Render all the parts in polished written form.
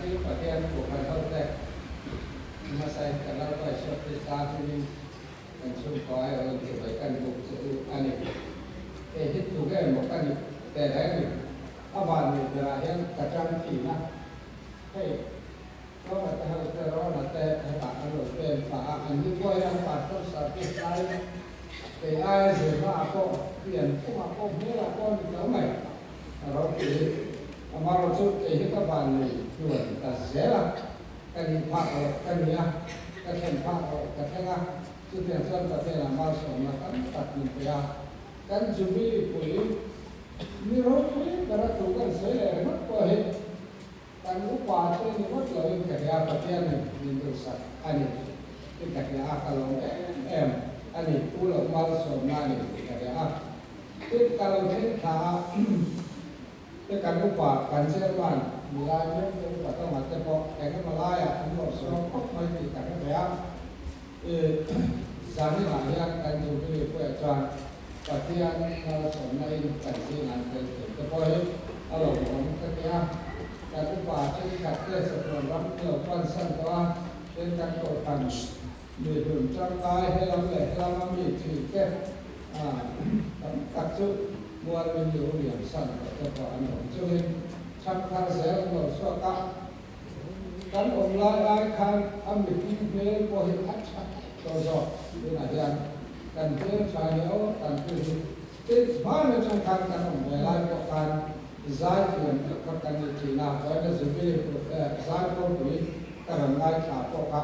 Riahpui Pathian Kohhran hote hmasain ka Lalpa Isua Krista hmingin kan chhungkaw aiawh inchibai kan buk che u a ni. Kei hi tu nge maw ka nih teh reng ni? A van nih berah hian ka tang thin a, hei Rona te ho te Rona te hetah an rawn pen thla a, an ni pawh hian pastor service laiin kei aia zirna ah pawh pian phungah pawh hmelah pawh a ni tho mai a ropui. Amaherawh chu kei hi ka van nei hnuai ta zel a, ka nih phak loh ka ni a, ka thlen phak loh ka thleng a, chutiang chuan Pathianah malsawmna tam tak min pe a, kan Jubilee pui mi ropui bera thu kan sawi leh ringawt pawh hi kan upa te ni ngawt loin ka hria Pathianin min duhsak a ni tih ka hria a, ka lawm em em a ni, pu loh malsawmna a ni tih ka hria a, tin ka lo thleng thla a. Te kan upa, kan chairman, milai mek te upa tawngah te pawh eng emaw laiah an lawm sawm khawp mai tih ka hre ve a. I zaninah hian kan Jubilee puiah chuan Pathian malsawmna in kan zingah an tel thei te pawh hi a lawmawm ka ti a. Kan upa thenkhat te Sachuan ram lo pansan tawh a, tin kan kohhran mi hlun tangkai helam leh helama mi thin te tam tak chu mual min lu liam san tawh te pawh an awm chungin chhangthar zel an lo chhuak a. Kan awm lai ai khan a mihring hmel pawh hi a tha tawh zawk tunah hian kan hmel tha nia kan pu hi tin hman atang khan kan awm ve lai pawh khan zai thiam tak kha kan ni thin a, vawiin a Jubilee zai pawlpui ka rawn ngaithla pawh kha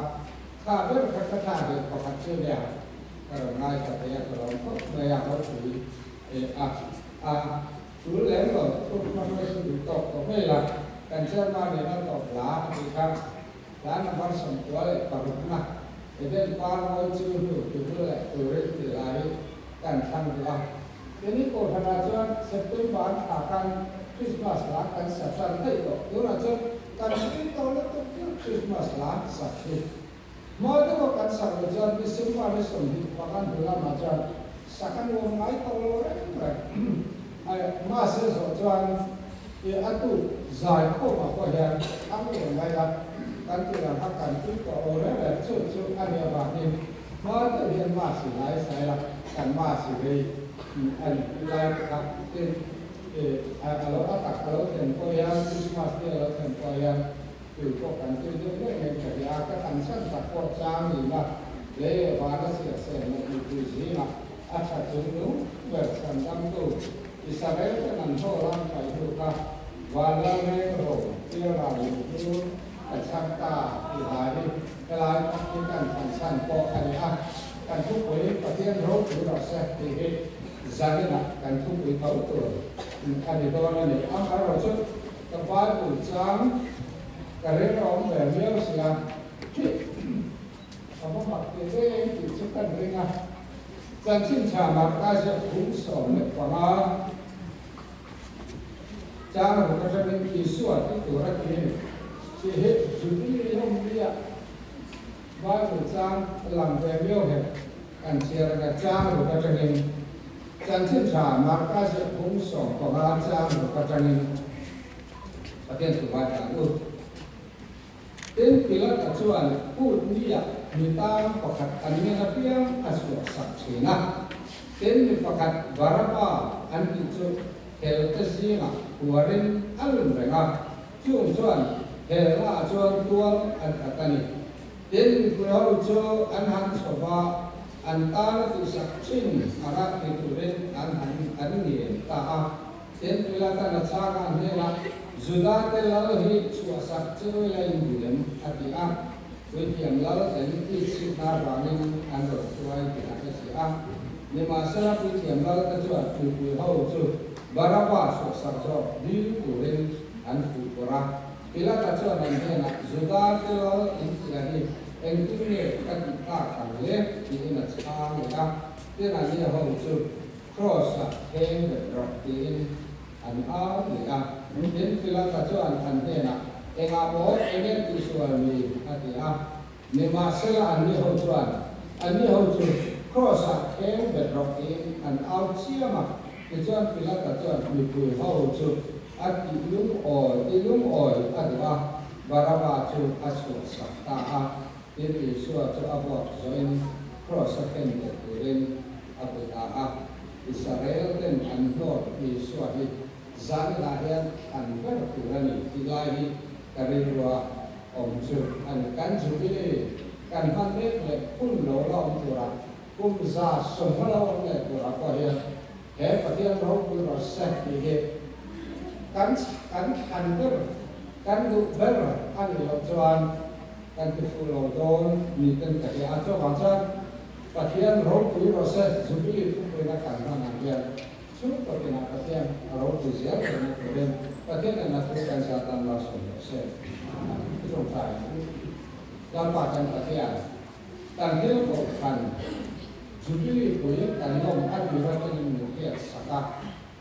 Kha ber kha ka thla ve pakhat chu nia ka rawn ngaithla thei a, ka lawm khawp mai a, ropui e a a tul lem lo thuk hma hruai chu duh tawk tawh mai la, kan chairman in a tawp la a tih kha hla number 96 na Eden par mawi chu hnu ti bul leh turin tih lai hi kan thlang duh a. Keini Kohhranah chuan September thla khan Christmas hla kan sa tan daih tawh, tunah chuan Kan hring tawh lutuk tir Christmas hla sak hi. Hma deuha kan sak loh chuan December ni 25 hnu lamah chuan sak a nuam ngai tawh lo reng reng. Ai mahse zawh chuan i a tuk zai khawmah pawh hian a nuam ngai a, kan tih ang kha kan tui tawh lo reng reng. Chu chu a nih avangin hma deuh hian Mass i lai sai la, kan Mass i rei a ni tih lai te kha tin A lo a tak a lo thlen pawh hian Christmas ni a lo thlen pawh hian tui pawh kan tui deuh ngei ngei ka hria a, ka kan chhan tak pawh chang nihna lei leh vana siah sel leh mipui zingah a tha chung nung ber chhan damtu Isarel ten an haw lam paih hnu kha van lal reng ro tir ral luh hnu ka chhak ta tih lai hi helai tak hi kan thlan chhan pawh a ni a, kan thupui Pathian ropui rawh se tih hi Zaninah kan thupui tho tur a ni dawn a ni. Amaherawhchu ka Bible chang ka rilrawm ve miau si a, ka va mak ti reng tih chu kan ring a. Chanchin tha Marka ziak phung 15 chang ruk atangin Isua ti tur a ti a ni. Tih hi Jubilee lawmpuiah Bible chang lang ve miau hek. Kan chhiar ka chang ruk atangin Chanchin tha Marka ziah phung 15 chang ruk atangin Pathian thu vai tlan u. Tin, Pilata chuan kut nia mi tang pakhat an ngen apiang a chhuah sak thin a. Tin, mi pakhat Baraba an tih chu hel te zingah huarin a lun reng a, chung chuan helna ah chuan tual an that a ni. Tin, mipui ho chu an han chho va, an tan a tihsak thin anga ti turin an han an ngen ta a. Tin, Pilatan a chhang a hnenah, Juda te lal hi chhuahsak che ila in duh em? a ti a. Puithiam lal ten i chhitna vangin an rawn hruai tih a hre si a. Nimahsela puithiam lal te chuan mipui ho chu Baraba chhuahsak zawk dil turin an fuh pawrh a. Pilata chuan an hnenah, Juda te lal in tih a hi, engtin nge ka tih tak ang le? tiin a chhang leh a. Tin a nia ho chu Kraws-ah thleng bet rawh tiin an au leh a. Tin Pilata chuan an hnenah, Engah maw enge tihsual mi? a ti a. Nimahsela an ni ho chuan, An ni ho chu Kraws-ah thleng bet rawh tiin an au chiam a. Tichuan Pilata chuan mipui ho chu a tih lungawi, ti lungawi a duh a. Baraba chu a chhuahsak ta a. Tin, Isua chu a vuak zawhin Kraws-a khen leh turin a pe ta a. Israel ten an hnawt Isua hi zaninah hian thlan ber tur a ni tih lai hi ka rilrua awm chu a ni. Kan Jubilee kan hman mek leh hun lo la awm turah kum 150 lo awm leh turah pawh hian he Pathian ropui rawn sek tih hi kan kan thlan ber, kan duh ber a nih loh chuan kan ti fuh lo dawn miten ka hria a. Chuvang chuan Pathian ropui rawn sek Jubilee thupuina kan hman ang hian chhungkaw tinah Pathian a ropui zel theihna turin Pathian nen a thu kan zah tan la sawi rawh se. I tawngtai ang u. Lalpa kan Pathian. Kan thil kohhran Jubilee pui kan lawm a tir atangin min hriat sak a,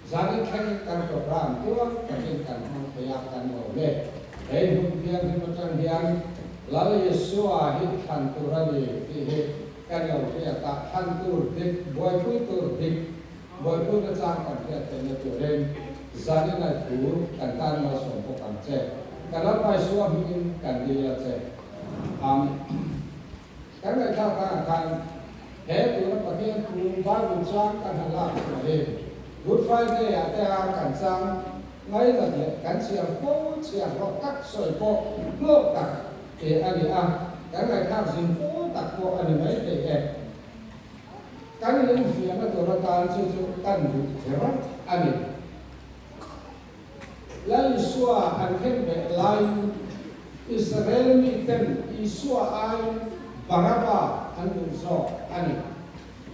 zanin thlengin kan program tuar takin kan hmang thei a, kan lawm e. Hei hmun thianghlim atang hian Lal Isua hi thlan tur a ni tih hi kan lo hriat a, thlan tur dik, buaipui tur dik, buaipui nachang kan hriat theihna turin zanin a thu kan tan malsawm bawk ang che. Ka Lalpa Isua hmingin kan dil a che. Amen. Kan ngaihthlak takah khan he tuna Pathian thu Bible chang kan han lak chhuah hi Good Friday ah te a kan chang ngainat leh kan chhiar fo chhiar hlawh tak sawi pawh hlawh tak tih a ni a, kan ngaihthlak zin fo tak pawh a ni mai thei e. Kan infiahna tur atan chu chu kan duh kher a ni. Lal Isua an khen beh laiin Israel miten Isua aiin Baraba an duh zawk a ni.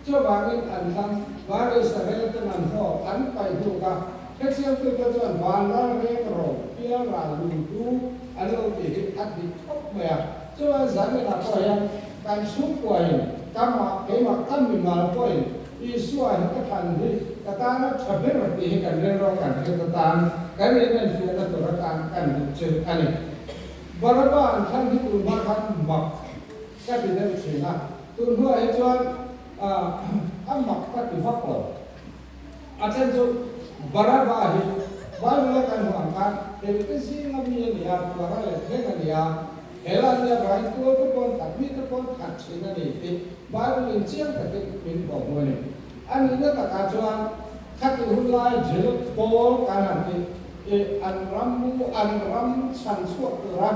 Chuvangin an thlang Bar Israel ten an hlawk an paih hnuk a, hrechiangtute chuan vanral reng ro pial ral lungtu an lo tih hi a dik khawp mai a. Chuan zaninah pawh hian kan chhungkuain kamah keimah ka mimal pawhin Isua hi ka thlan hi ka tana tha ber tih hi kan rilru kan hriat atan kan inenfiahna tur atan kan duh chu a ni. Baraba an thlan hi tun hma khan mak ka ti deuh thin a, tun hnuah hi chuan a mak ka ti vak lo. A then chu Baraba hi Bible-a kan hmuh ang khan helte zinga mi a ni a, tuara leh thleng a ni a, He la nia vain tual te pawn khat mi te pawn khat thin a ni tih Bible in chiang takin min pawh hmu a ni. A nihna takah chuan khati hun lai Jelut pawl kan han tih i an ram mu an ram chhan chhuak tura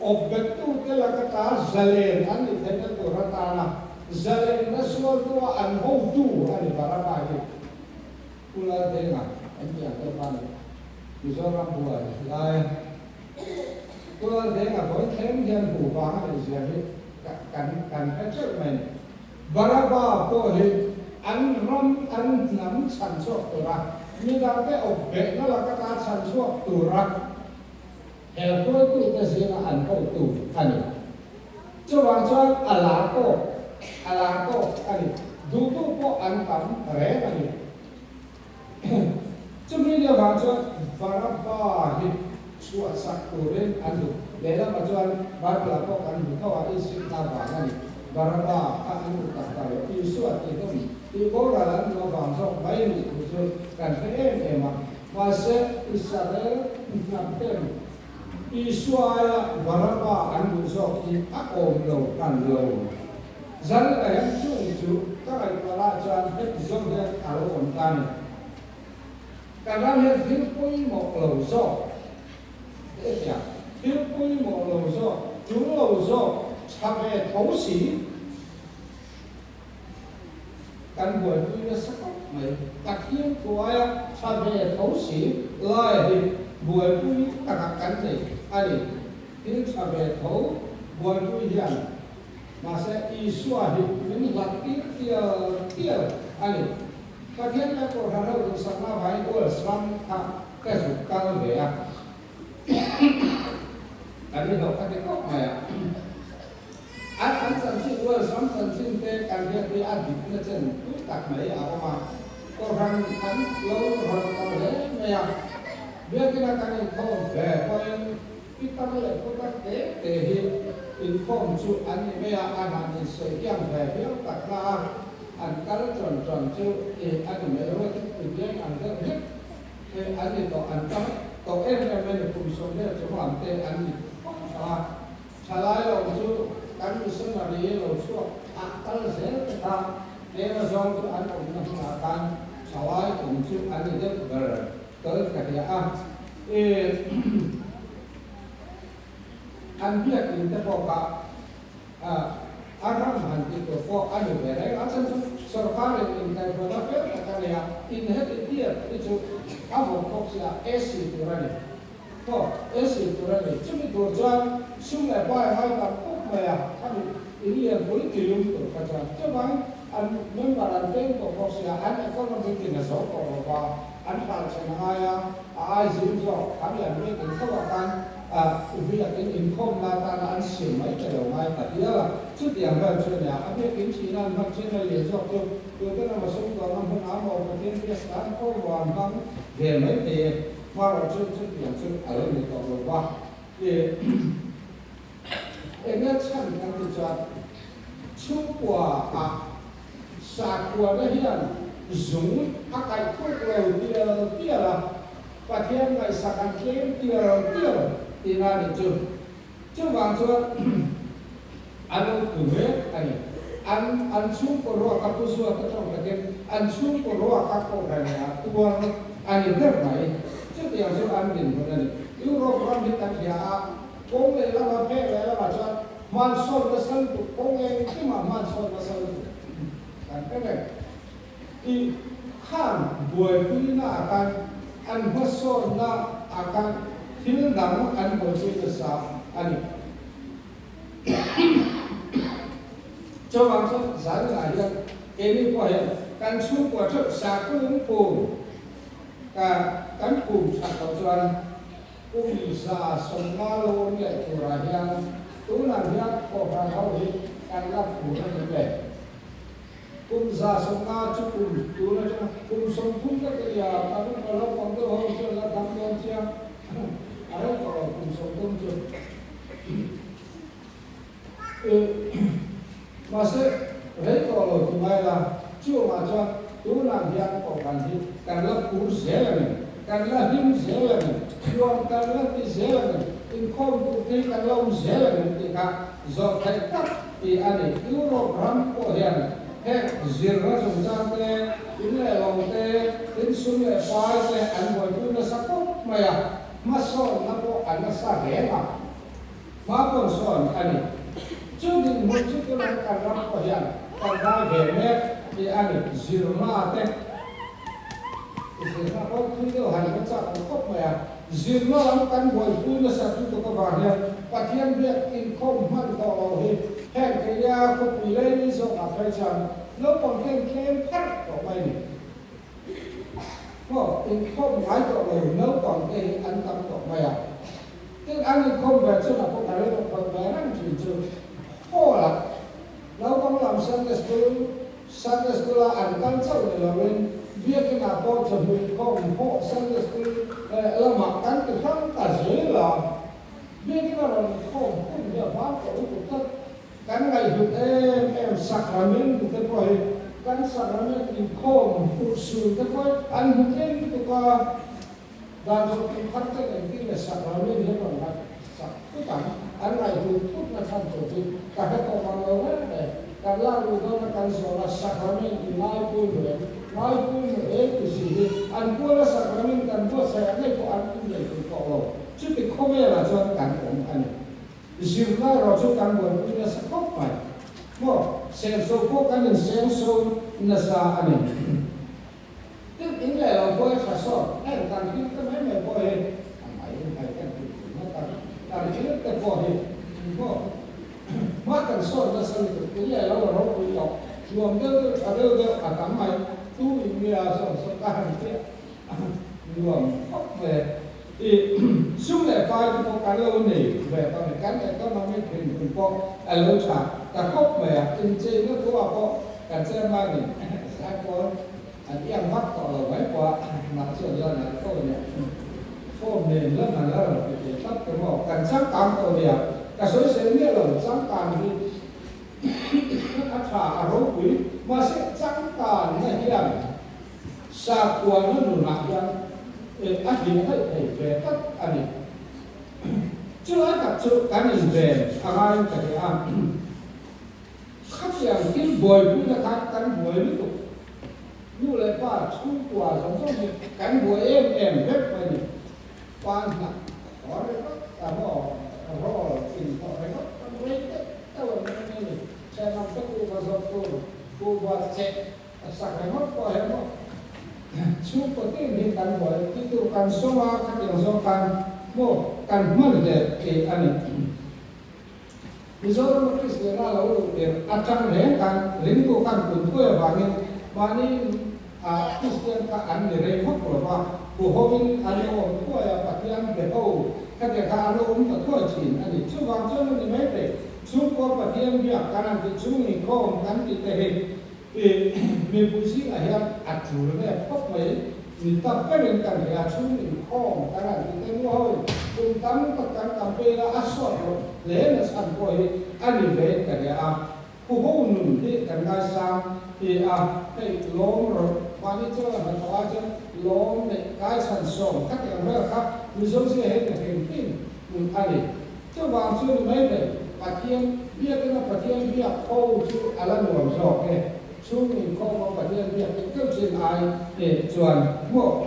awp bettu te laka ta zalen an ni theihna tur atana zalenna sualtu a an hotu a ni Baraba hi Pu Laldenga an tih ang deuh kha a ni. Mizoram buai lai Pu Laldenga vawi thleng hian hmuh vang a neih zia hi kan kan hre teuh mai ni. Baraba pawh hi an ram an hnam chhan chhuak tura midangte awp behna laka ta chhan chhuak tura hel hruaitute zinga an hotu a ni. Chuvang chuan a lar tawk a lar tawk a ni. Duhtu pawh an tam reng a ni. Chumi ni avang chuan Barabba hi chhuahsak turin an duh. Lehlamah chuan Bible-ah pawh kan hmu tho a, Isua vang a ni. Barabba kha an duh tak tak lo. Isua tih hlum tih boral an duh avang zawk mai nih thu chu kan hre em em a. Mahse, Israel hnamten Isua aia Barabba an duh zawk hi a awm lo hran lo. Zan leh chung chu ka ngaihtuah lah chuan heti zawng hian a lo awm ta a ni. Kan ram hian thil pawimawh lo zawk hetiang thil pawimawh lo zawk, tul lo zawk, tha ve tho si kan buaipui nasa khawp mai. Pathian thuaia tha ve tho si lai hi buaipui takah kan nei a ni. Thil tha ve tho buaipui hian Mahse, Isua hi min hlat tir tial tial a ni. Pathian leh Kohhran ho duhsakna avangin Wales ram kha ka zuk kal ve a. Kan ni hlauh ka ti khawp mai a. An an chanchin, Wales ram chanchin te kan hriat hi a dikna chen tui tak mai a awm a. Kohhran an lo rawn kal hle mai a. Biakina kan inkhawm ve pawhin Pitar leh putar te te hi inkhawm chu an ni mai a, an han insawi kiang ve viau tak na a, an kal tawn tawn chu ih a ni mai ruat in puitling ang deuh hlek hi an ni tawh, an kal tawh em em a ni, kum 90 chung lam te an ni fo Thalai lo chu kan missionary lo chhuak thah kal zel te kha tlema zawng chu an awmna hmunah khan thalai awm chu an ni deuh ber kal ka hria a. An biakin te pawh kha a ram han tih tur pawh a ni ve reng a, a chhan chu sorkarin inkaihhruaina fel tak a nei a, in heti tiat hi chu a vawm bawk si a, AC tur a ni. Thaw, AC tur a ni. Chumi tur chuan sum leh pai a ngai tam khawp mai a, khami in lianpui tilum tur kha chuan. Chuvangin an member an peng tawh bawk si a, an economy tin a zo tawh lo va, an hral chhen a ngai a, a ai zim zawk, khami an biakin tho ah khan biakin inkhawmna atana an siam mai te lo ngai ta hial a. Chutiang vel chu a nia, a biakin thihna an hman chin a lian zawk chu tute lama sumdawnna hmun a maw Pathian biak tan pawh maw an hmang ve mai thei e. Hmarawh chu chutiang chu a lo ni tawh lo va, i enge chhan kan ti chuan chhungkua ah sakhuana hian zung a kaih thuk lo tial tial a, Pathian ngaihsak an tlem tial tial tihna a nih chu. Chuvang chuan a lo tlu mek a ni. An an chhungkaw ruak a pu zuat a tawng takin an chhungkaw ruak a kohhran leh a tuar a ni ber mai. Chutiang chu an dinhmun a ni. Europe ram hi kan hria a, kawng leh lama phek leh lamah chuan hmansawn nasa lutuk, kawng engkimah hmansawn nasa lutuk kan hre reng. I khan buaipuina ah khan an hmasawnna ah khan thil dang an buaipui nasa a ni. Chuvang chuan zanah hian keini pawh hian kan chhungkua theuh sakhaw lungphum kan phum that loh chuan kum 150 lo awm leh turah hian tunah hian kohhran ho hi kan la phur a ni le. Kum 150 chu kum tun atanga kum 30 ka ti a, kan upa naupang deuh ho chuan la dam dawn chiang a rei tawh lo kum 30 chu. Mahse rei tawh lo ti mai la, chungah chuan tunah hian kohhran hi kan la phur zel a ni, kan la hlim zel a ni, thuam kan la ti zel a ni, inkhawm tur te hi kan la awm zel a ni tih kha zawh theih tak tih a ni. Europe ram pawh hian heng zirna chungchang te, in leh lo te, in sum leh pai te an buaipui nasa khawp mai a, hmasawnna pawh an nasa reng a, hma pawn sawn a ni. Chu dinhmun chu tunah kan ram pawh hian kan ngai ve mek tih a ni. Zirna te, zirna pawh thui deuh han la chak lo khawp mai a. Zirna lam kan buaipui nasa lutuk avang hian Pathian biak inkhawm hman tawh lo hi heng keinia khawpui lei ni zawkah phei chuan naupang hian tlem pharh tawh mai ni. Maw inkhawm ngai tawh lo naupang te hi an tam tawh mai a. Tin an inkhawm ve chunah pawh ka rilru khawih ve reng thin chu hall ah naupang lam Sunday school Sunday School a an kal chauh ni loin Biakin ah pawh chawhnu inkhawm pawh Sunday School lamah kan ti hrang ta zel a, Biakin a rawn inkhawm hun hi a van tawh lutuk tlat. Kan ngaihhlut em em Sacrament te pawh hi kan Sacrament inkhawm urhsun te pawh hi an hmu tlem lutuk a, dan zawh tum khat ten engtin nge Sacrament hi a rawn ngaih sak thut ang, an ngaihhlut thut na chhan tur chu ka hre tawh mang lo reng reng. Kan lak luh dawna kan zawhna Sacrament i ngaipui mu em? Ngaipui mu em ti si hi an puala Sacrament kan buatsaih ang ngei pawh an innei thei tawh lo. Chuti khawvelah chuan kan awm a ni. Zirlai erawh chu kan buaipui nasa khawp mai. Maw, senso pawh kan insenso nasa a ni. Tin, in leh lo pawh hi tha sawt, heng kan hlim te mai mai pawh hi a mai mai kan tih tih ngawt a, kan hlim te pawh hi maw hma kan sawt nasa lutuk, in leh lo a ropui tawh, nuam deuh deuh tha deuh deuh a tam mai, tu in nge a sawt sawt ka han hriat nuam khawp mai a, i sum leh pai te pawh kan lo nei ve tawh a ni, kan economic dinhmun pawh a lo tha ta khawp mai a, incheina thu ah pawh kan chairman in zaipawl An iang vak tawh lo mai pawh a, mah chuan la nalh fo nia. Form nen la nalh a rawn ti thei tlat te maw? Kan changkang tawh nia, ka sawi sel miah lo, changkan hi a tha a ropui, mahse changkanna hian sakhuana nunah hian a hliah daih thei ve tlat a ni. Chulai tak chu kan inven a ngaiin ka hria a. Khatiang thil buaipuina kha kan buai lutuk. Nu leh pa chhungkua zawng zawng hi kan buai em em vek mai ni. Pa hnah khawr ringawt a maw rawl inhlawh ringawt kan rei deuh deuh ang mai mai ni. Thenawm te kuhva zawrh tur kuhva cheh a sak ringawt pawh he maw chhungkaw tin hi kan buai ti tur kan sawm a, khatiang zawng khan maw kan hman hle tih a ni. Mizoram a Kristiana lo luh tirh atang reng khan ringtu khan kun thuai avangin mahni ah Kristian kha an ni rei vak lo va, huhovin an lo awm thuai a, Pathian be ho khatiang kha an lo awm ta thuai thin a ni. Chuvang chuan a ni mai thei, chhungkua Pathian biak kan han tih chhung inkhawm kan tih te hi Mipui zingah hian a tul ve khawp mai. Mi tak berin kan hria chhung inkhawm kan han ti te nu ho in kum tam tak kan campaign a, a sawt loh hle na chhan pawh hi a ni vein ka hria a. Huho nun hi kan ngaisang ti a, hei lawm rawh mahni chuan a hnathawh ah chuan lawm neih kai chhan sawm khatiang vel kha Mizo zia hian ka hrim hrim a ni. Chuvang chu ni mai thei, Pathian biakina Pathian biak ho chu a la nuam zawk e. Chhung inkhawma Pathian biak hi deuh chin ai e chuan maw?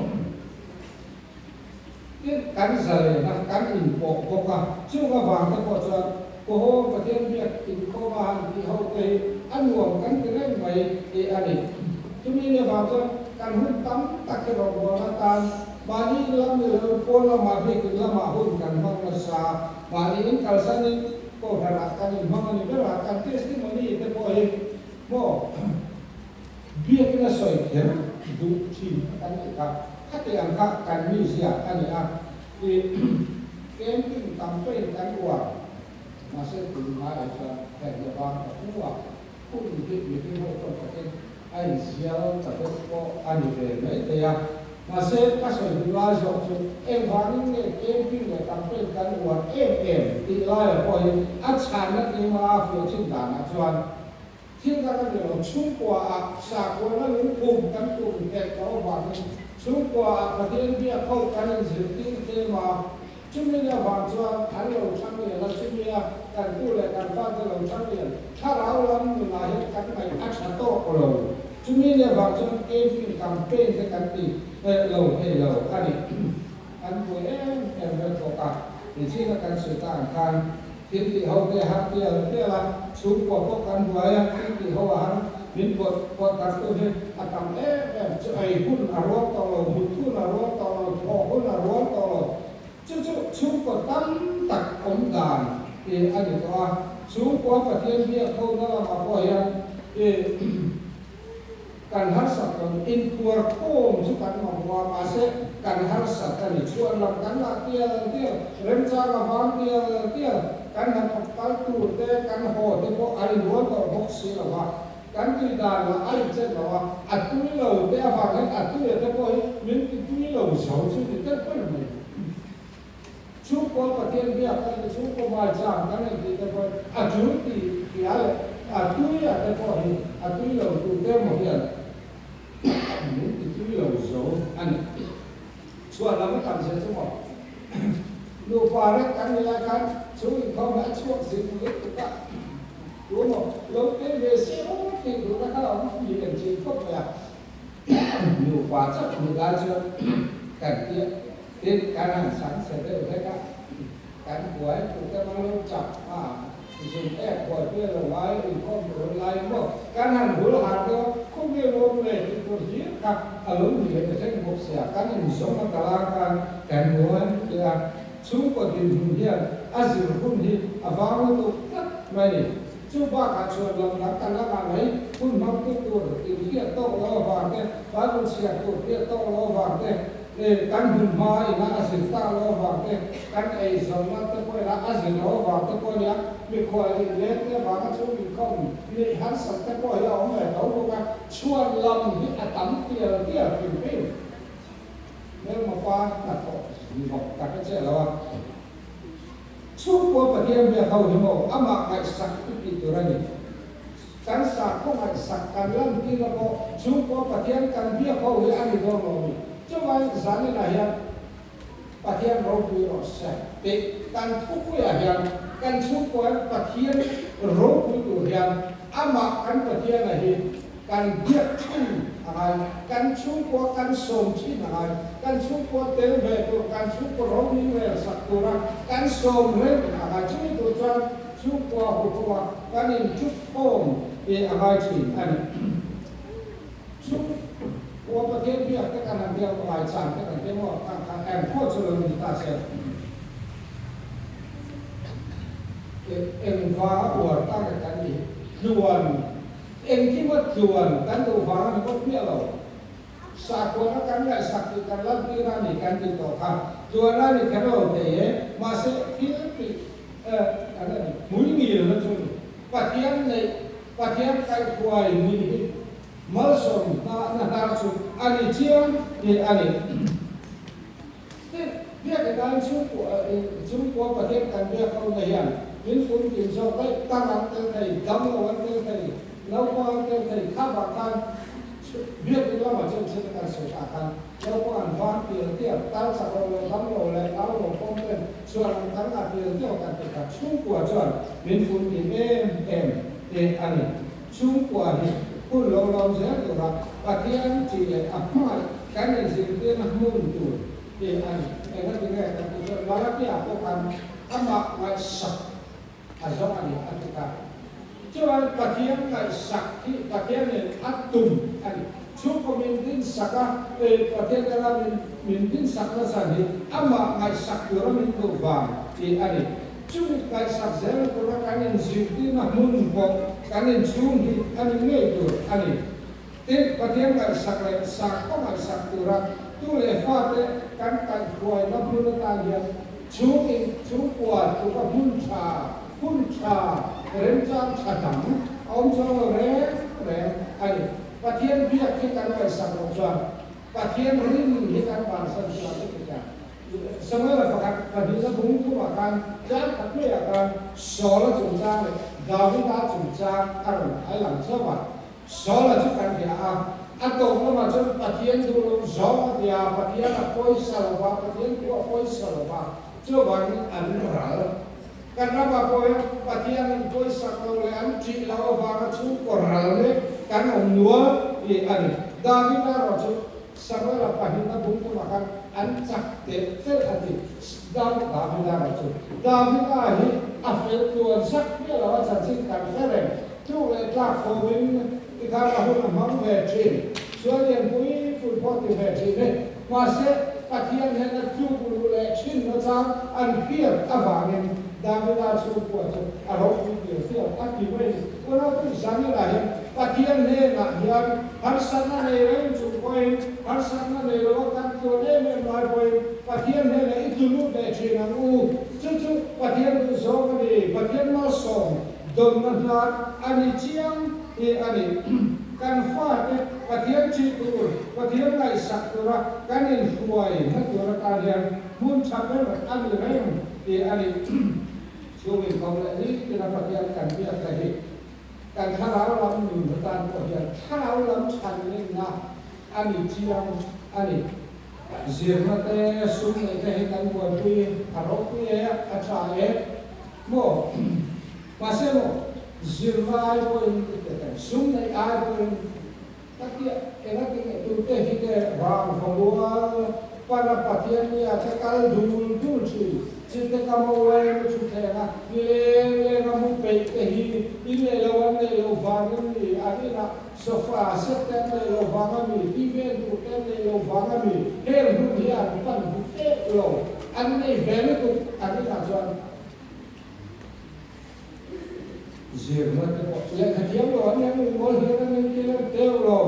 Tin, kan zalen a, kan inpawh bawk a, chung avang te pawh chuan Kohawm Pathian biak inkhawma han tih ho te hi a nuam kan ti reng mai tih a ni. Chumi ni avang chuan kan hun tam tak hi rawngbawlna atan mahni in lam ni lo pawn lamah biakin lamah hun kan hmang nasa. Mahni in kalsanin kohhranah kan inhmang a ni ber a, kan testimony te pawh hi maw biakin a sawi kher duh thin a kan nih kha. Khati ang kha kan mizia a ni a, i camping campaign kan uar mahse tunlaiah chuan heng hi a vang ta fu a, hun hi mihring ho chuan takin A inzial ta deuh pawh a ni ve mai thei a. Mahse, ka sawi duh lai zawk chu engvangin nge camping leh campaign kan uar em em tih laiah pawh hi a chhanna tlema a fiah chin danah chuan thil dang a ni lo. Chhungkuaah sakhuana lungphum kan tum nghet loh avangin chhungkuaah Pathian biak ho kan inzirtir tlem a. Chumi ni avang chuan an lo chang lian a, chumi a kan tu leh kan fate lo chang lian thlarau lam nunah hian kan ngaih a tha tawk lo. Chumi ni avang chuan camping campaign te kan ti lo thei lo a ni. An buai em em vek bawk a, nichina kan sawi ta ang khan thil tih ho te a har tial tial a, chhungkua pawh kan buai a, thil tih ho a har min pawt pawt darh tu hi a tam em em. Chu ei hun a rual tawh lo, mut hun a rual tawh lo, thawh hun a rual tawh lo. Chu chu chhungkaw tam tak awm dan tih a ni tawh a, chhungkua Pathian biak hona lamah pawh hian kan harsat lo, inphuar khawm chu kan mamawh a, mahse kan harsat a ni. Chhuan lam kan lah tial tial, remchang a vang tial tial, kan hnathawk kal tur te, kan haw te pawh a inrual tawh bawk si lo va. Kan tui dan lah a inchen lo a, a tui lo te avang hian a tuia te pawh hi min ti tui lo zo chu ni deuh ber mai. Chhungkaw Pathian biak kan ti, chhungkaw maicham kan en tih te pawh hi a tul ti hria leh a tuia te pawh hi a tui lo tu te emaw hian min ti tui lo zo a ni. Chhuah lam a tam zia chu maw nupa rek kan ni lai khan chhung inkhawm hi a chhuak zing lutuk a. Tu maw lo tel ve se aw tih duhna kha a awm ni em chin khawp mai a. Nupa chauh nih lai chuan kan tia tin kan han chhang chhe deuh hlek a, kan buai tur te mang lo chak a, zun ek buaipui a lo ngai inkhawm tur a lai maw kan han hul har deuh a, khawvel awm leh tih tur hlir kha a lo ni leh hlek bawk sia, kan inzawm a tala khan kan buai tia. Chhungkaw dinhmun hian a zir hun hi a vang lutuk tlat mai ni. Chu bakah chuan lam dang kan la ngah mai, hun hmang tu tur inhriat tawk lo avang te, Bible chhiar tur hriat tawk lo avang te, kan hun hma ina a zir tak lo avang te, kan eizawnna te pawh ina a zir lo avang te pawh nia mikhual inleng te avanga chhung inkhawm neih harsat te pawh hi a awm ve tho bawk a, chhuan lam hi a tam tial tial hrim hrim. Hmelma pa hnathawh ni bawk tak a che lo a. Chhungkua Pathian biak ho hi maw amah ngaihsak i tih tur a ni. Kan sakhaw ngaihsak kan lantirna pawh chhungkua Pathian kan biak ho hi a ni dawn lo a ni. Chuvangin zaninah hian. Pathian ropui rawh se tih kan thupuiah hian kan chhungkuain Pathian ropui tur hian amah kan Pathiana hi kan biak thin a ngai, kan chhungkua kan sawm thin a ngai, kan chhungkua tel ve tur, kan chhungkua ropui rel sak tura kan sawm reng a ngai. Chumi tur chuan chhungkua huhova kan inṭutkhawm hi a ngai thin a ni. Chung khua Pathian biak te kan han biak ngai chan te kan tia maw kha kha eng pawh chu lo ni ta se eng vanga uar ta nge kan ni tluan engkima tluan kan duh vang a ni bawk miah lo sakhuana kan ngaihsak tih kan lantir a ni kan tih tawh kha tluan a ni kher lo thei e mahse thil tih kan a ni hmui ngil na chu ni Pathian neih Pathian kaihhruai nih hi Malsawm hna hnar chu a ni chiang tih a ni. Tin, biakinah chhungkua Pathian kan biak ho na hian min funkim zawk daih, tam an tel thei, dam lo an tel thei, naupang an tel thei, kha vang khan biakin lamah chuan thil kan sawi tah khan naupang an vang tial tial, tal chak lo leh dam lo leh nau lo pawm ten chuan an kan ngah tial tial kan ti kha chhungkua chuan min funkim em em tih a ni. Chhungkua hi hun lo lawm zel tura Pathian chi leh a hmangaih kan inzirtirna hmun tur hi a ni. Engati nge kan tih chuan Malakia pawh khan amah ngaihsak a zawng a ni a ti kha. Chuan Pathian ngaihsak hi Pathianin a tum a ni. Chhungkaw min dinsak a, Pathian anga min dinsak nasa hi amah ngaihsak tura min duh vang tih a ni. Chumi kaihsak zel tura kan inzirtirna hmun pawh kan inchhung hi a ni ngei tur a ni. Tin, Pathian ngaihsak leh sakhaw ngaihsak tura tu leh fate kan kaihhruaina hmun atan hian chhung in chhungkua tluka hmun tha, hun tha, remchang tha dang a awm chuang lo reng reng a ni. Pathian biak hi kan ngaihsak loh chuan Pathian rin hi kan bansan chuan i ti ta. Samuela pakhat pahnihna bung thumah khan tlang khat maiah khan Saula chungchang leh Davida chungchang a rawn thai lang chauh a. Saula chu kan hria a, a tawp lamah chuan Pathian duh loh zawng a ti a, Pathian a pawisa lo va, Pathian thu a pawisa lo va, chuvangin an ral. Kan ramah pawh hian Pathian an pawisak lo leh an ṭih loh avanga chhungkaw ral mek kan awm nual tih a ni. Davida erawh chu Samuela pahnihna bung tumah khan an chak telh telh a ti. Davida erawh chu Davida hi a fel tluan zak miah lo a chanchin kan hre reng. Tluk leh tlak fawmin tikhan a hun a hmang ve ṭhin. Sual lian pui pui pawh ti ve ṭhin e. Mahse, Pathian hian a tluk luh leh ṭhin nachang an hriat avangin Davida chhungkua chu a ropui tir fiam a ti mai. Unau Isaniel-ah hian Pathian hnenah hian harsatna nei reng chung pawhin, harsatna nei loa kan tluan em em lai pawhin Pathian hnenah i tlu lut leh ṭhin ang u. Chu chu Pathian duhzawng a ni, Pathian malsawm dawnna hnar a ni chiang hi a ni. Kan fate Pathian chih tur, Pathian ngaihsak tura kan inhruai na tur atan hian hmun tha ber a ni reng tih a ni. Chhung inkhawm leh nitina Pathian kan biak te hi kan thlarau lam nun atan pawh hian thlarau lam chhanlinna a ni chiang a ni. Zirna te, sum neih te hi kan buaipui a ropui e, a tha e maw? Mahse maw, zirna ai pawhin i pe thei, sum neih ai pawhin ka tia engati nge tute hi te rang vamual pana Pathian nia te kal dul dul thin, chite ka mo em thu thleng a, ni leng leng a mu peih te hi i nei lo an nei lo vangin mi an inah sofa set te an nei lo vang a mi, TV en tur te an nei lo vang a mi, heng hun hi an pan duh teuh lo, an nei ve lutuk an inah chuan. Zirna te pawh lehkha thiam lo an eng eng mawl hian an entir em teuh lo.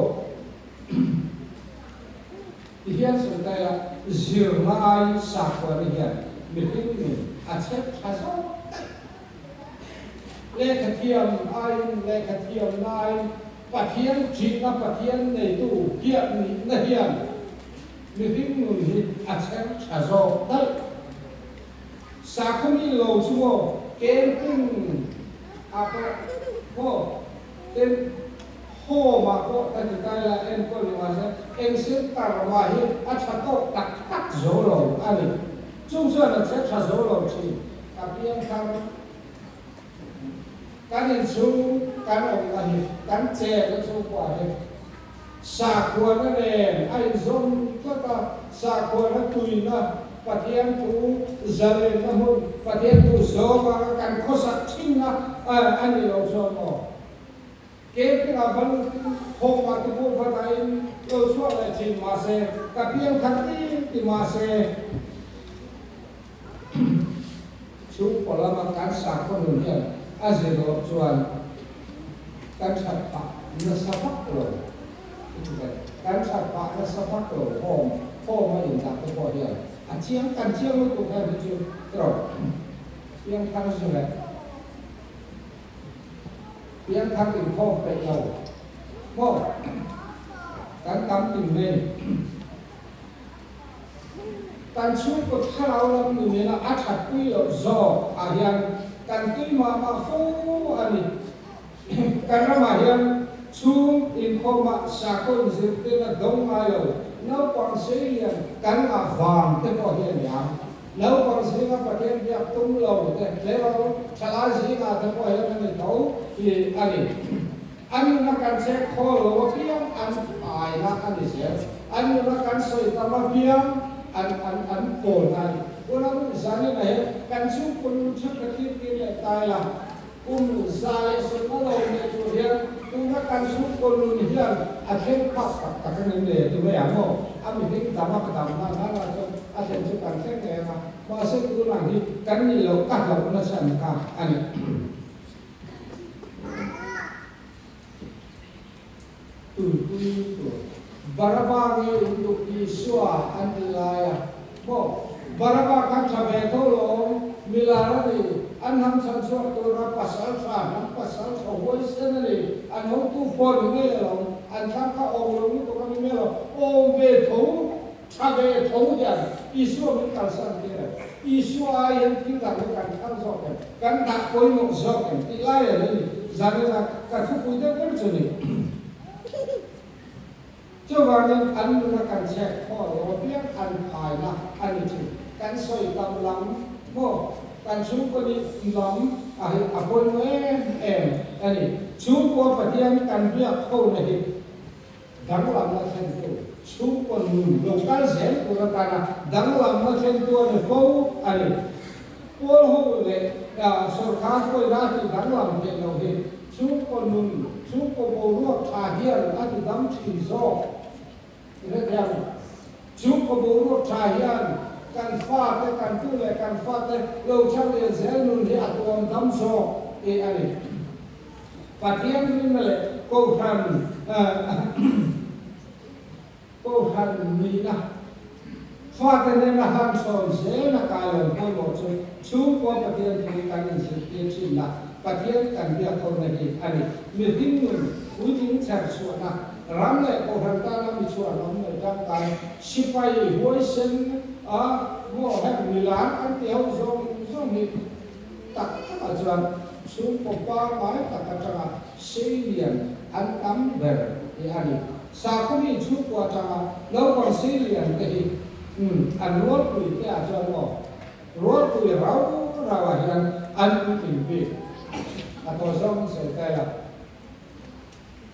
Ti hian sawi ta ila, zirna aiin sakhuana hian mihring nun a chep tha zawk daih. Lehkha thiam aiin lehkha thiamna aiin Pathian ṭhihna Pathian neitu hiah nihna hian mihring nun hi a chep tha zawk daih. Sakhaw mi lo chu maw camping ah pawh maw ten home ah pawh ka ti ta ila enkawl ni mahse eng center mah hi a tha tawk tak tak zo lo a ni. Chung chuan a che tha zo lo thin. Ka piangthar kan inchhung kan awmna hi kan chenna chhungkua hi sakhuana nen a inzawm tlat a, sakhuana tuina Pathian thu zalenna hmun, Pathian thu zawng anga kan khawsak thinna a nih loh chuan maw? Camping ah va lutin hawng ah te pawh va dahin lo chhuak leh thin mahse ka piang khat ti ti mahse chhungkaw lama kan sakhaw nun hian a zir loh chuan kan that phah nasa vak lo kan that phah nasa vak lo home home a indah te pawh hian a chiang kan chiang lutuk hian hi chu tiraw piang thar zu leh Piangthar inkhawm peih lo maw kan tam ting mai a ni. Kan chhungkaw thlarau lam nun ina a that pui loh zawk ah hian kan tui mah mah fo a ni. Kan ramah hian chhung inkhawmah sakhaw inzirtirna dawng ngai lo naupang seilian kan ngah vang te pawh hi a ni ang. Naupang zinga Pathian biak tum lo te tleirawl thalai zingah te pawh hian a ni tho hi a ni. A nuna kan chek khawl lo apiang an aina a ni zel. A nuna kan sawi tam apiang an an an kawn a ni. Unau zanin ah hian kan chhungkaw nun tha ka thlir tir leh ta ila. Kum 120 lo neih tur hian tuna kan chhungkaw nun hian a thleng phak tak tak a ni le ti mai ang aw. A mihring dam a ka dam nan nan ah chuan a thlen chu kan thleng ngei ang a, mahse tunah hi kan nih loh ka hlauh nachhan kha a ni. Tuipui tur Baraba nge in duh Isua an ti lai a maw? Baraba kha tha ve tho lawm, milar a ni, an hnam chhan chhuak tura pasal tha, hnam pasal tha huaisen a ni, an hotu pawh ni ngei alawm, an thlang kha awm lo lutuk a ni mai lo, awm ve tho, tha ve tho hian Isua min kalsan tir em? Isua ai hian thil dang hi kan thlang zawk em? Kan dah pawimawh zawk em? Tih lai a lo ni. Zanina ka thupui deuh ber chu ni. Chuvangin an nuna kan chhek khaw lo apiang an phaina a ni thin. Kan sawi tam lam maw? Kan chhungkaw nih lam a hi a pawimawh em em a ni. Chhungkua Pathian kan biak hona hi danglamna thlentu, chhungkaw nun lo kal zel tur atana danglamna thlentu a ni fo a ni. Pawl ho leh sorkar pawina a tih danglam theih loh hi chhungkaw nun, chhungkaw boruak tha hian a ti dam thin zawk. I hrethiam? Chhungkaw boruak tha hian kan fate, kan tu leh kan fate lo thang lian zel nun hi a tuam dam zawk tih a ni. Pathian rinna leh Kohhran Kohhran nihna fate nena han chhawn zel a kai lo pawimawh chu chhungkua Pathian thu kan inzirtir thinna Pathian kan biak hona hi a ni. Mihring nun puitling chher chhuahna ram leh Kohhran tana mi chhuah lam mai tangkai sipai huaisen a maw heng milar kan ti ho zawng zawng hi Tak takah chuan chhungkaw pangngai tak atanga seilian an tam ber hi a ni. Sakhawmi chhungkua atanga naupang seilian te hi an rualpui te ah chuan maw rualpui rau rau ah hian an puitling bik a thaw zawng sawi ta ila.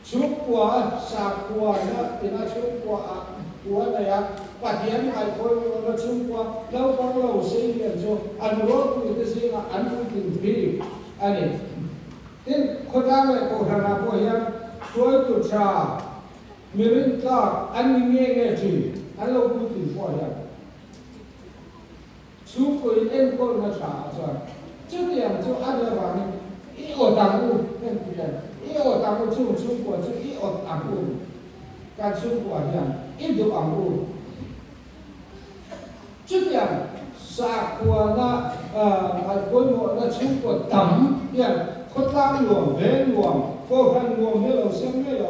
Chhungkua sakhua na ina chhungkua ah kua nei a, Pathian ngaihpawimawhna chhungkua naupang lo seilian chu an rualpui te zingah an puitling bik a ni. Tin, khawtlang leh kohhran ah pawh hian hruaitu tha, mi rintlak an ni nge nge thin, an lo puitling pawh hian. Chhungkaw in enkawlna tha ah chuan chutiang chu a nih avangin i awt ang u heng ti hian i awt ang u chung chhungkua chu i awt ang u kan chhungkua hian i duh ang u chutiang sakhuana ngaihpawimawhna chhungkua tam hian khawtlang nuam veng nuam kohhran nuam hi a lo siam ngei lo.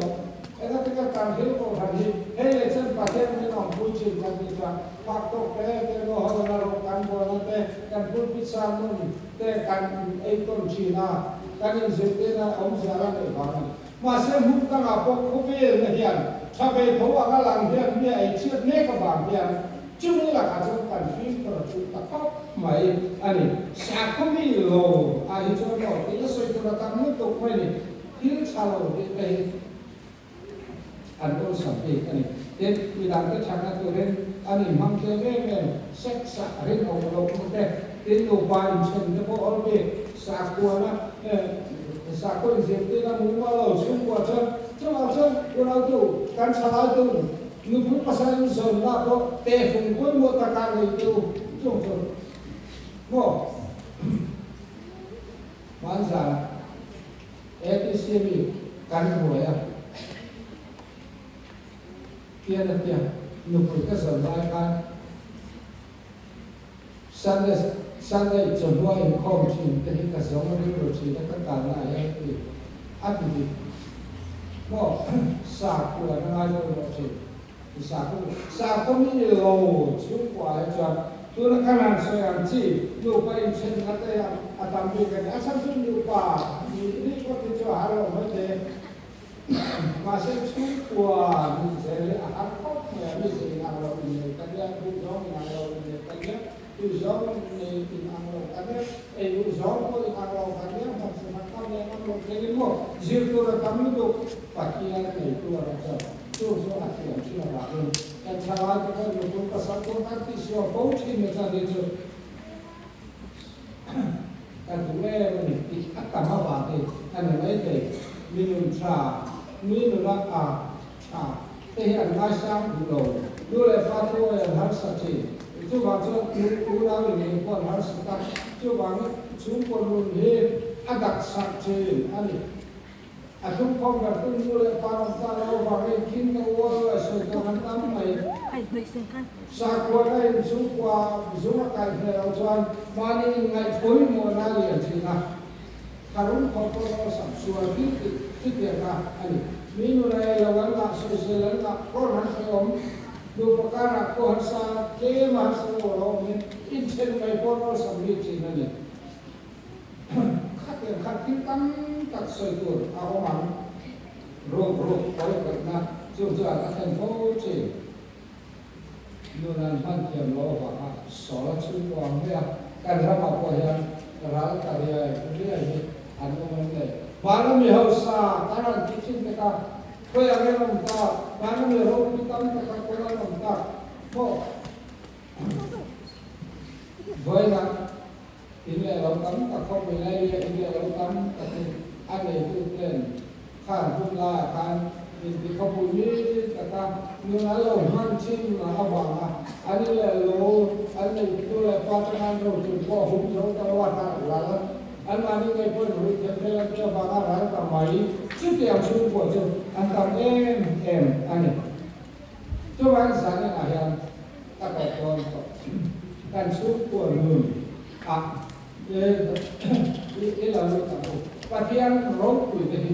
Engati ka kan thil kohhran hi hei leh chen Pathian min awmpui thin kan tih chuan Phak tawk te te ngaw ho na rawh kan buaina te kan pulpit sermon te kan ei tawn thin a, kan inzirtirna awmzia la neih vang a ni. Mahse hmun dangah pawh khawvelna hian tha ve tho anga lang hian mi a ei chhiat mek avang hian chumi lakah lakah chuan kan fimkhur a tul ta khawp mai a ni. Sakhaw mi lo ah hi chuan maw tih a sawi tur a tam lutuk mai a ni. Thil tha lo tih te hi an awlsam bik a ni. Tin, midangte thatna turin an inhmang tlem em em, sex ah rinawm lohna te, tin nupa inthen te pawh awl bik, sakhuana sakhaw inzirtirna mumal lo chhungkua chuan chuvang chuan unautu kan thalaitu nupui pasal inzawnna pawh tehfung pawimawh takah nei teh u chung chu maw hmanzan ATC mi kan ruai a, pian a tia nupui ka zawn lai khan Sunday Sunday chawhnua inkhawm thin te hi ka zawng rilru thin a ka kalna ah hian ti a ti dik maw sakhua na ngai pawimawh thin. Sakhaw mi lo chhungkua hi chuan tuna kan han sawi ang chi nupa inthenna te hian a tam bik a ni. A chhan chu nupa nih nih phawt hi chu a har lo mai te. Mahse chhungkua nih zel hi a har khawp mai a, mize inang lo innei kan nia, duh zawng inang lo innei kan nia, tui zawng nei inang lo kan nia, ei duh zawng pawh inang lo kan nia, hmawmsa hman tam leh ngam lo thlengin maw zir tur a tam lutuk Pathian neitu a rawh chuan. Chu chu a thiam thin avangin kan thalai te pawh nupui pasal tur kan tihsual fo thin na chuan hi chu ka duh em a ni tih a tam avang hi a ni maithei. Mi nun tha, mi nula a tha te hi an ngaisang duh lo. Nu leh pa thu awi an harsa thin. Chuvang chuan unau inei pawh an harsa ta. Chuvangin chhungkaw nun hi a dak sak thin a ni. A hlumkhawm ber tu nu leh pa ram ta lo avangin khing ka uar leh sawi tur an tam mai. Sakhuana in chhungkua zung a kai hneh loh chuan mahni inngaihpawimawhna a lian thin a, tharum khawp pawh awlsam sual thil tih chutianga a ni. Mi nun a ei lo an ngah, sawisel an ngah, kawr han hrehawm, nupa karah pawh harsa tlem a harsa lo a lo awmin inthen mai pawh awlsam bik thin a ni. Khatiang khan thil tam tak sawi tur a awm ang. Ruk ruk pawi khawihna chu chuan a thlen fo thin. Nun an hman thiam lo avanga sawl a chhungkaw ang mai a, kan ramah pawh hian ral ta riai riai hi an awm an nei. Hmana mi hausa kan han ti thin te kha khawi ang em awm tak, hmana mi ropui tam tak kha khawi an awm tak maw? Vawiinah In leh lo tam tak khawpui lai leh in leh lo tam takin a neitu ten khan hun laiah khan inti khawpui mi taka nun an lo hman thin avanga an in leh lo an neitu leh pa tanga an ro chung pawh hum zo ta lo a harh ral an mahni ngei pawhin ruih theih vel an tih avanga ral ta mai chutiang chhungkua chu an tam em em a ni. Chuvang zan enah hian ka tawp dawn tawh. Kan chhungkua nun ah i la lut ang u. Pathian ropui te hi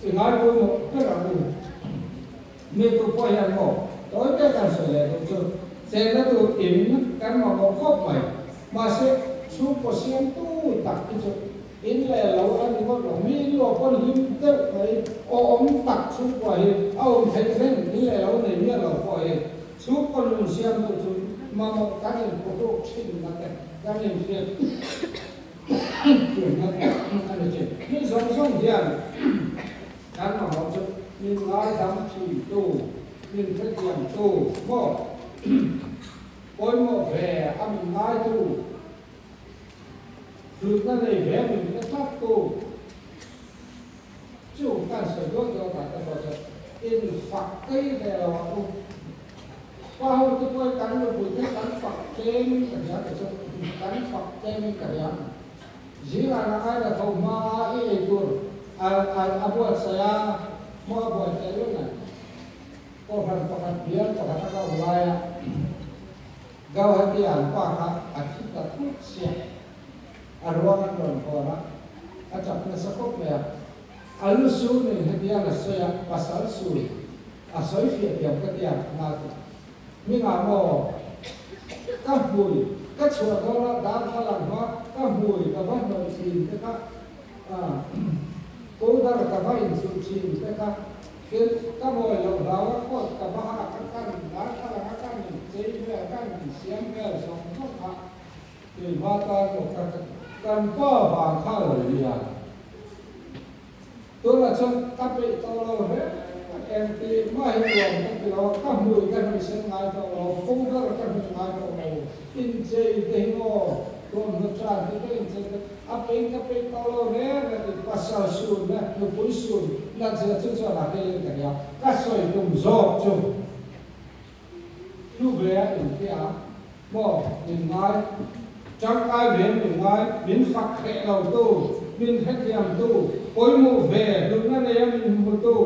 i ngai pawimawh ber ang u. Mi tu pawh hian maw tawi te kan sawi leh duh chu chenna tur in kan mamawh khawp mai. Mahse chhungkaw siamtu tak hi chu In leh lo a ni ngawt lo. Mi in luah pawn hlim deuh mai awm tak chhungkua hi a awm theih reng. In leh lo nei miah lo pawh hi chhungkaw nun siamtu chu mamawh kan inphuhruk thinna te kan inhriat thinna te a ni thin. Mi zawng zawng hian kan mamawh chu min ngaidam thintu, min hrethiamtu maw pawimawh ve a min ngaitu, Hlutna nei ve min pe tlat tu chu kan sawi duah duah ta te pawh chu in fak tei ve lo ang u. Pa ho te pawh hi kan nupui te kan fak tlem in ka hria te chu kan fak tlem in ka hria. Zingah na ngai la tho hma a i ei tur a a buatsaih a maw a buai tel lo nai. Kohhran pakhat bial pakhat a ka awm lai a. Gauhati an pa kha a thi ta thut sia, a ruang an rawn hawn a, a tap nasa khawp mai a. A lu sur nen hetiang a sawi a, pasal sur a sawi fiah thiam ka tia nga ti. Hmingah maw ka hmui ka chhuah dawn a, darthlalang hma ka hmui ka va hnawih thin te kha, powder ka va inchuh thin te kha, tin ka mawi loh hlau a coat ka va hak a kan darthlalang a kan in. inchei vel, kan insiam vel zawng zawng kha keimah tan pawh kha kan pa vang kha a lo nia. Tunah chuan ka peih tawh lo hle em tih mah hi nuam ka ti lo a, ka hmui ka hnuihsen ngai tawh lo, powder ka hnuih ngai tawh lo, inchei te hi maw tuamhnu tan te ka inchei te a peih ka peih tawh lo reng a ti, pasal sun leh nupui sun natzia chu chuan a hleiin ka nia, ka sawi tum zawk chu hlu ve a inti a maw min ngai, tangkai ve min ngai, min fak hreh lo tu, min hrethiam tu, pawimawh ve hlutna nei a min hmu tu,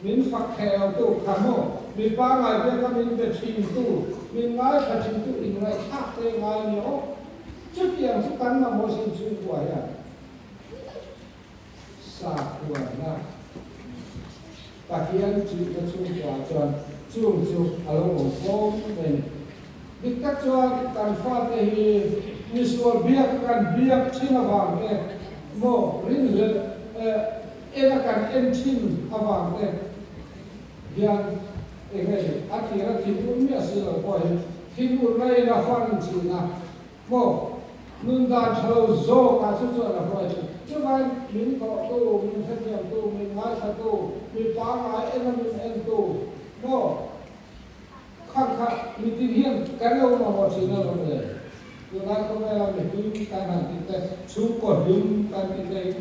Min fak theh lo tu kha maw? Mi pangai biaka min be thin tu, min ngaithla thin tu inngaihthlak te ngai ni aw. Chutiang chu kan mamawh sin chhungkua hian sakhuanna Pathian chihna chhungkua chuan chung chu a lo awm fo mai ni. Dik tak chuan kan fate hi misual biak kan biak thin avang te maw rinhlelh eh En a kan en thin avang te hian eng nge a tir a thinur miah si lo pawh hi thinur na in a fan thin a maw nun dan tha lo zawk ah chu chuan a hruai thin. Chuvangin min kawh tu, min hrethiam tu, min ngaithla tu, mi pangngai en a min en tu maw Kha kha mitin hian kan lo mamawh thin a lawm le. Tunlai khawvela mihlim kan han tih te, chhungkaw hlim kan tih te hi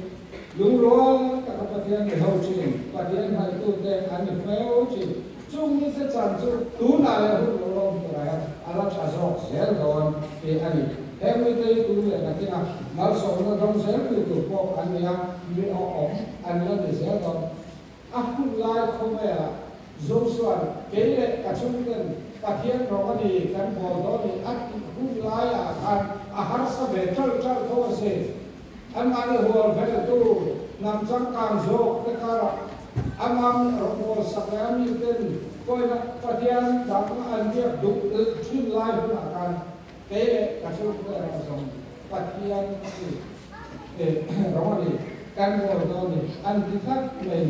lungrual taka Pathian mi ho thin, Pathian hnaitute an ni feo thin. Chung mite chan chu tunah leh hun lo lawm turah hian a la tha zawk zel dawn tih a ni. Heng mite hi tun leh nakinah malsawmna dawng zel tu tur pawh an ni a, mi awhawm an la ni zel dawn. A hun lai khawvelah Joshua kei leh ka chhungten Pathian rawng a ni kan bawl dawn i a tih hun laiah khan a harsa ve ṭalh ṭalh tho a si. Anmahni hual veltu hnam changkang zawk te karah amam rawngbawl sak leh a miten pawina Pathian dang an biak duh ṭhin lai hunah khan kei leh ka chhungte erawh zawng Pathian i rawng a ni kan bawl dawn i an ti tlat mai.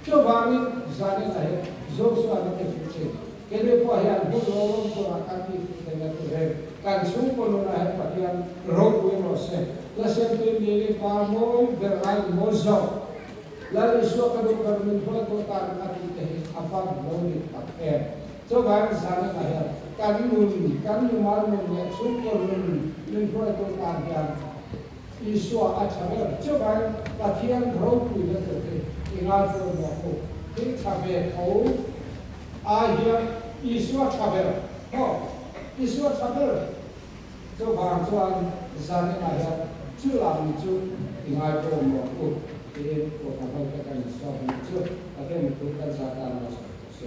Chuvangin zanin ah hian Joshua na ti fuh thin. Keini pawh hian hun lo lawm turah kan ti fuh thei na tur heng kan chhungkaw nunah hian Pathian ropui rawh se. La siamtui nili par mawi ber aiin mawi zawk. Lal Isua ka duh ber min hruai tawh tan a tih te hi a van lo dik tak em. Chuvangin zanin ah hian kan nun, kan mimal nun leh chhungkaw nun min hruai tawh tan hian Isua a tha ber. Chuvangin Pathian ropuina tur hi i ngaipawimawh u. Thil tha ve tho ai hian Isua tha ber maw? Isua tha ber. Chuvang chuan zaninah hian chu lam chu i ngaipawimawh u tiin Kohhran hote kan insawi nih chu Pathian mipui kan zat tan a sawi tawh si.